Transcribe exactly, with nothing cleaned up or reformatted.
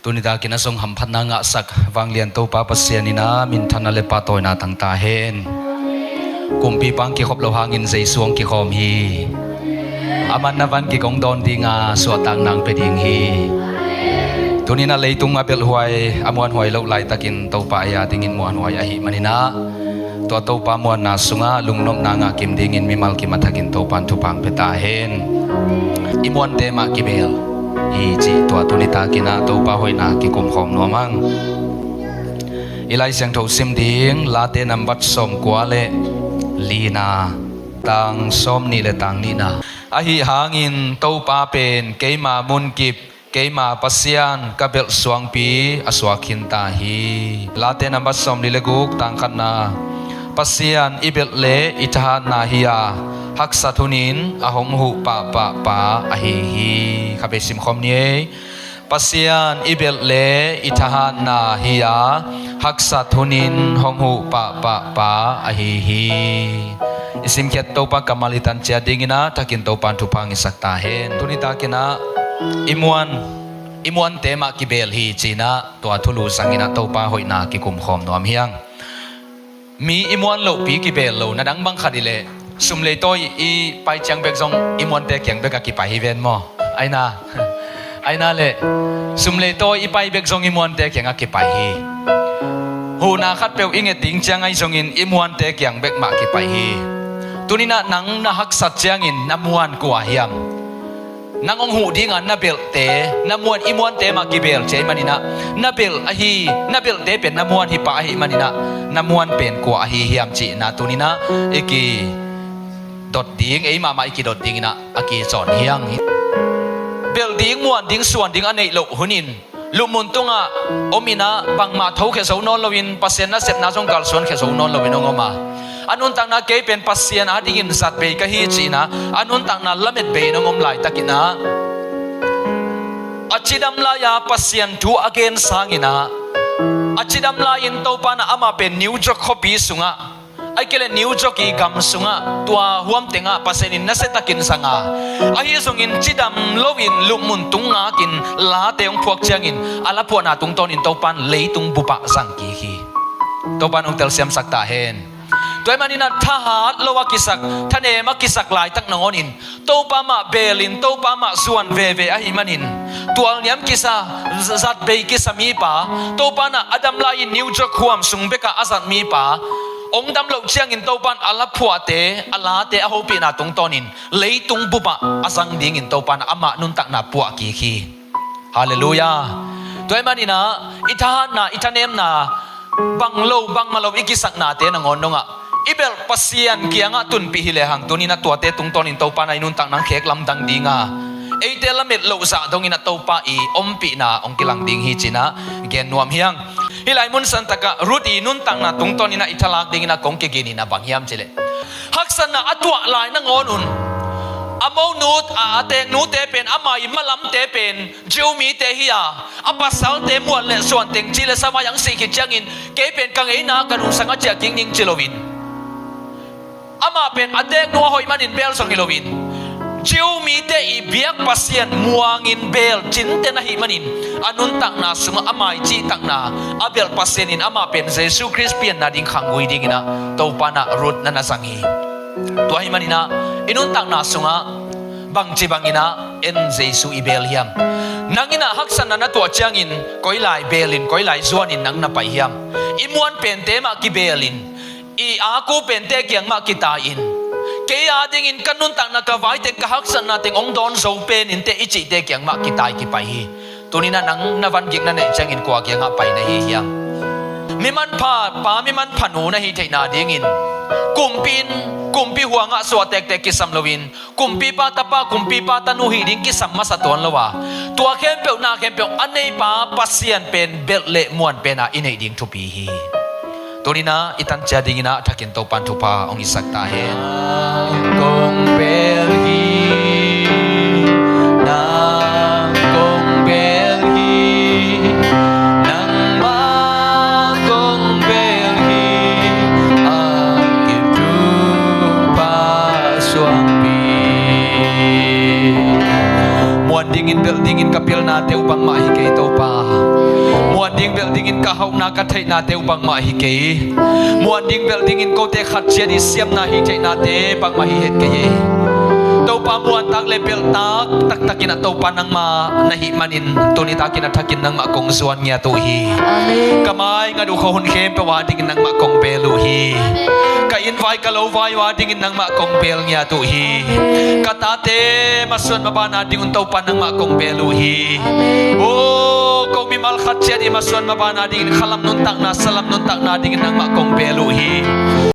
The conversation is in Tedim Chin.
Tuni takin a zong hamphatna ngahsak vanglian Topa Pasian in a minthanna le pahtawina tang ta hen. Kumpipa hong kikhop loh hangin Jesu hong kikhawm hi. Aman na van kik hong dawn ding a, suahtakna hong pia ding hi. Tuni-in a leitung a belhhuai, a muanhuai loh laitakin Topa ei a dingin muanhuai ahih manin a, tua Topa muanna sungah lungnopna ngah kim dingin mimal kim a thakin Topa'n thupha hong pia ta hen. I muante mah kibeel hi cih tua tuni takin a Topa hoihna kikum khawm nuam hang. I Lai Siangtho sim ding, Late nambat sawmkua le lina, tang sawmnih le tang nihna. Ahi hangin Topa pen keima munkip, keima Pasian ka belh suangpi a suak khin ta hi. Late nambat sawmli le guk, tang khatna. Pasian i belh le i thahatna hi a, haksat hunin a hong huh pahpah pa ahi hi. Kha bei simkhawm ni ei. Pasian i belh le i thahatna hi a, haksat hunin hong huh pahpah pa ahi hi. I simkhiat Topa kammal i tan ciat dingin a thakin Topa'n thupha hong hisak ta hen. Tuni takin a i muan, i muante mah kibeel hi ci-in a tua thulu zangin a Topa hoihna kikum khawm nuam hi hang. Mi i muan lohpi kibeel lo, na dang bang khat i leh, sum le tawi i pai ciang bek zong i muante kiang bek a kipai hi ven maw? Aina, aina leh, sum le tawi i pai bek zong i muante kiang a kipai hi. Huhna khatpeuh i nget ding ciang ahi zongin i muante kiang bek mah kipai hi. Tuni-in a nang na haksat ciangin na muan kua hiam? Nang hong huh dinga na belhte, na muan, i muante mah kibeel ci ahih manin a, na belh ahi, na belhte pen na muan hi pah ahih manin a, na muan pen kua ahi hiam cihna tuni-in a i kidot ding, ei mahmah i kidot dingin a, a kicawn hi hang hi. Belh ding, muan ding, suan ding a neih loh hunin lupmun tungah om in a, bangmah thokhia zo nawn loin, Pasian nasepna zong kalsuankhia zo nawn loin hong om a, a nuntakna kei pen Pasian a dingin zat bei ka hi ci-in a, a nuntakna lamet bei in hong om laitakin a, a cidam lai-a Pasian thu a gen sangin a, a cidam lai-in Topa'n a amah pen New York khuapi sungah, ahih kei leh New York i gam sungah tua huam tengah Pasian in nasiatakin zang a, ahi zongin cidam loin lupmun tung ngakin Late hong phuak ciangin a laphuahna tungtawnin Topa'n leitung bupah zang kik hi. Topa'n hong telsiamsak ta hen. Tua ahih manin a thahat lo a kisak, thanem a kisak laitak nangawnin Topa mah beelin, Topa mah zuan veve ahih manin, tualniam kisa, z-, zat bei kisa mipa, Topa'n a a dam lai-in New York huam sung bekah a zat mipa, hong dam loh ciangin Topa'n a laphuahte, a late a hopihna tungtawnin leitung bupah a zang dingin Topa'n a amah nuntakna puah kik hi. Halleluiah. Tua ahih manin a i thahatna, i thanemna, bang lo, bangmah lo i kisaknate nangawn dongah i belh Pasian kiangah tunpih hi lehang tuni-in a tuate tungtawnin Topa'n a i nuntakna hong khek lamdang ding a, eite lamet loh zah dongin a Topa i ompihna hong kilang ding hi ci-in a gen nuam hi hang. Hih lai mun santakah Ruth i nuntakna tungtawnin a i thalak dingin a kong kiginin a bang hiam cih leh, haksatna a tuah lai nangawn un a monu, a, a teeknute pen, ama i malamte pen Jew mite hi a, a pasalte muan le suan teng ci le savai hong sih khit ciangin kei pen ka ngeina ka nungsang a ciah kik ning ci loin, amah pen a teeknu a hoih manin beel zong hi loin, Jew mite i biak Pasian muangin beel cinte na hih manin a nuntakna sungah ama i cihtakna a belh Pasian in amah pen Jesu Khrist pianna ding khanggui dingin a Topa'n a Ruth na na zang hi. Tua ahih manin a i nuntakna sungah bangci bangin a en Jesu i beel hiam? Nang in a haksatna na tuah ciangin koi lai beelin, koi lai zuanin nang na pai hiam? I muan pente mah kibeelin, i aku pente kiang mah kitai-in, kei a dingin ka nuntakna, ka vaiteng, ka haksatna teng hong dawn zo pen inteh i cihte kiang mah kitai kipai hi. Tuni-in a nang na vangik na neih ciangin kua kiangah pai na hi hiam? Mi manpha pa, mi manpha nu na hih theihna dingin kumpi in, kumpi huangah suah tektek kisam loin, kumpipa tapa, kumpipa tanu hih ding kisam masa tuan lo a, tua khempeuh, na khempeuh a neipa Pasian pen belh le muan pen a i neih ding thupi hi. Tuni-in a i tan ciat dingin a thakin Topa'n thupha hong hisak ta hen. Nang kong beel hi, nang kong beel hi, nangmah kong beel hi, a kip thupha suangpi. Muan dingin, belh dingin ka pilnate uh bangmah hi kei Topa. Muan ding belh dingin ka hauhna ka theihnate uh bangmah hi kei. Muan ding belh dingin kote khat ciat i siamna hi theihnate bangmah hi het kei hi. Topa, muantak le belhtak taktakin a Topa nangmah na hih manin tuni takin a thakin nangmah kong zuan ngiat uh hi. Amen. Ka mai ngat uh khua hun khempeuh a dingin nangmah kong bel uh hi. Ka inn vai ka lo vai uh a dingin nangmah kong bel ngiat uh hi. Amen. Ka tate masuan maban a dingun Topa nangmah kong bel uh hi. Amen. O, ko mimal khat ciat i masuan maban a dingin khalam nuntakna, salam nuntakna dingin nangmah kong bel uh hi.